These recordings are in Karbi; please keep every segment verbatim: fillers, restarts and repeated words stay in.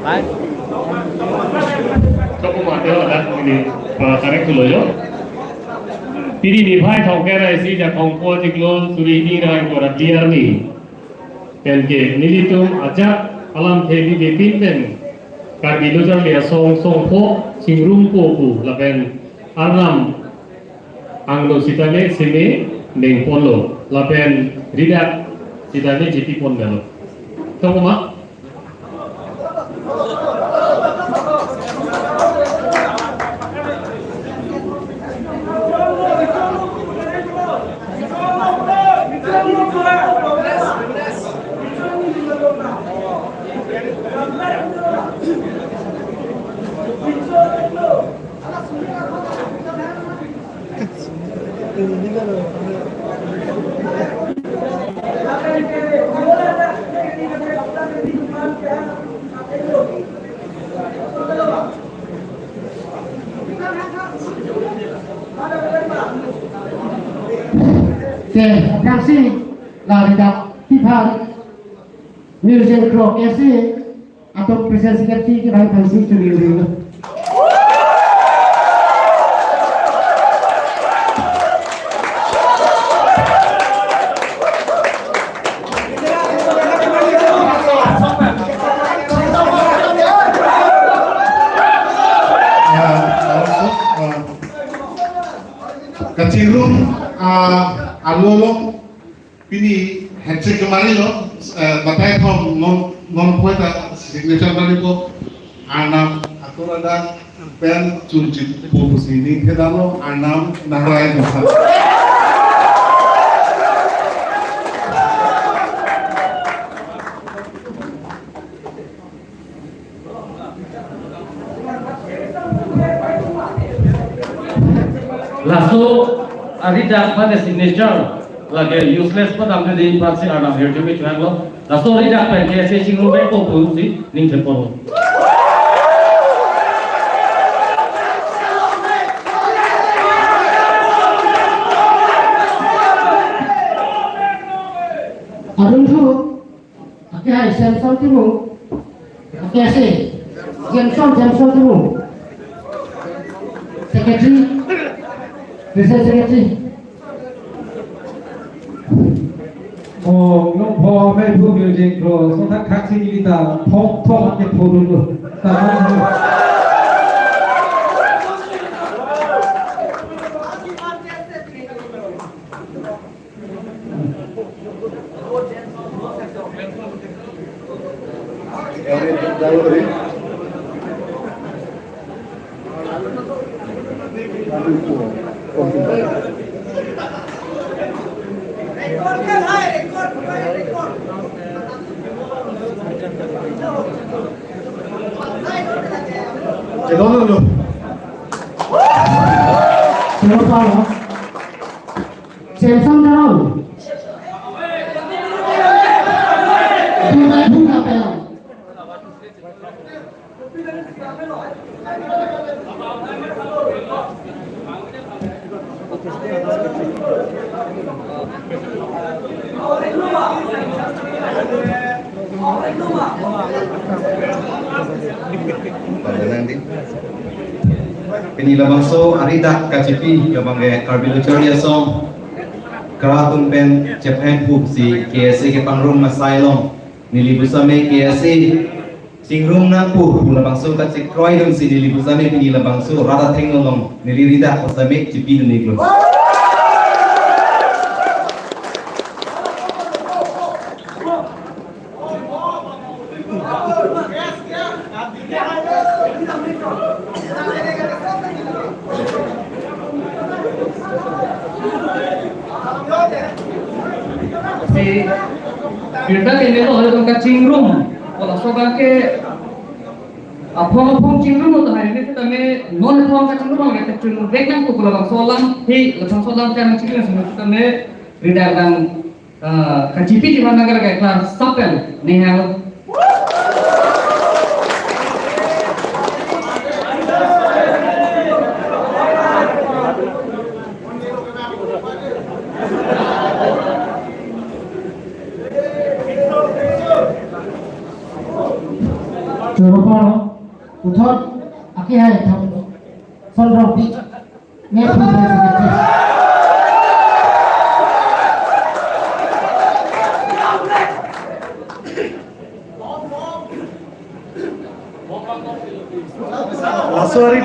Hai. Kapu mate ada ini para tarik tuloyo. Pini niphai thomkep ra isi, jakong po chiklo suri hini ra ko ra tiar ni. Penke nelitum ajak alamthe bibipin pen Karbi Lo Charli Asong songpho chingrumpo pu lapen Arnam angno sitame seme nengponlo lapen ridak sitame chipipon galo. Thokma? Te, aphrangsi la ridak aphan New Jengkro K S A atum President Secretary kevang aphansi churi uri. Ah, also, ah, kachingrum, ah, along pini handshake kemari lo, eh, batai thom non, non point ta signature mari ko, Arnam atur ada pen chunchit pusi ning kedalo, Arnam nangrai dosa. Laso aridak pen signature lake useless padam ke di praksi Arnam hirjume chuang lo. Laso aridak pen K S A chingrum vekpo pusi ning thepo. Adung thu. Ake hai Samson Timung. Ake ase. Jameson, Jameson Timung. Secretary. Vice Secretary. Oh, nung pho me phu building pro. So thak thak si kita thok thok ake phu dulu. Taman dulu. Samson Teron. Dubai Bhunga Pelang. Pini labangso aridak kachipi labang ke Karbi Lo Charli Asong karatum pen chephen pup si K S A kepangrum asai along neli pusitame K S A chingrumnang pu pu labangso kachekroi dun si neli pusitame pini labangso rat athengno along neli ridak pusitame chipi dun iklo. Si, kita ini loh, itu kachingrum. Kalau sobat ke, aphong aphong chingrum atau hari ini kita me non aphong kachingrum, kita chingrum vek nang ko kalau bangso alam, hi, bangso alam kan chingrum semua kita me ridak dan Ah, kachipi di mana gara-gara kelas sapen nihal. Choro paro, puthot akehai thap, son rong pi, nge phu phe si kete. Laso ari,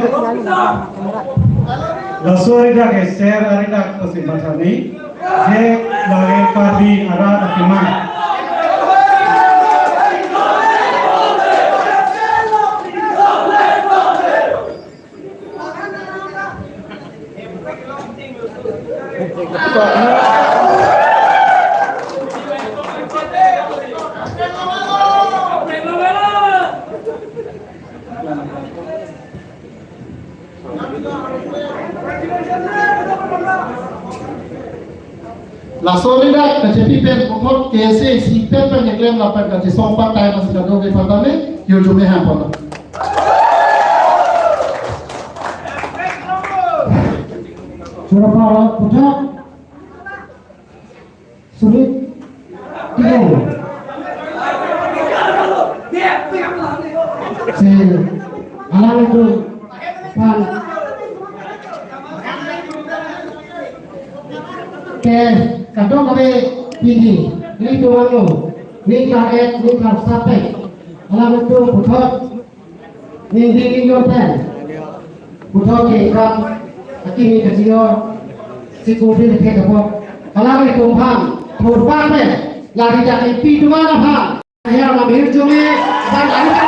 laso ari dak ke ser ari dak pasi mathani, je lage Karbi arat akemang. Laso ari dak kachepi pen puthot K S A C pen pen keklem lapen kachesong patai mas kadokave aphan tame hirjume hang pon. Choro paro puthot Sumit Timung. Si alanglitum aphan ke kadokave pini, nelitum angno, ning klar-et, ning klar-sat pen alanglitum puthot ningding ningjo pen puthot ke ikam akimi kachingor si kurpin thek apot alanglitum aphan thurpak pen lari jani pi tungan aphan ahem alam hirjume aphan lari.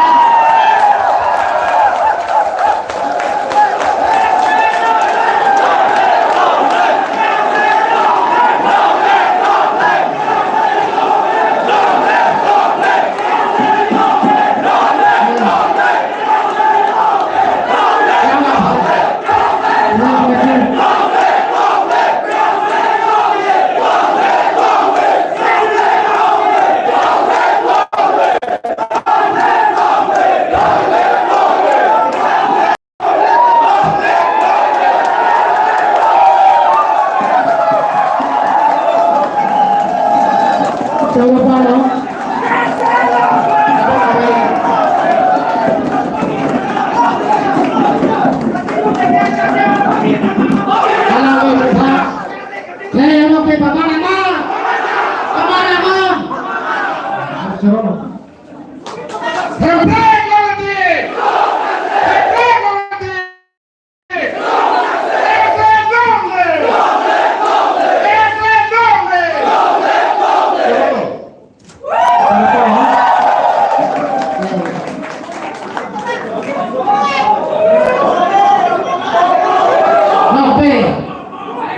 Nokpe,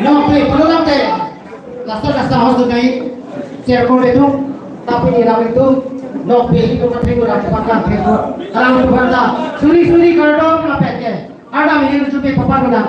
nokpe, pulangte. Lasa lasa host kai, share kore tu, tapi ni ram itu, nokpe itu kan tengok ram pakan tengok. Kalau itu bangsa, suri suri kardom apa ke? Ada minggu cukup papan mana?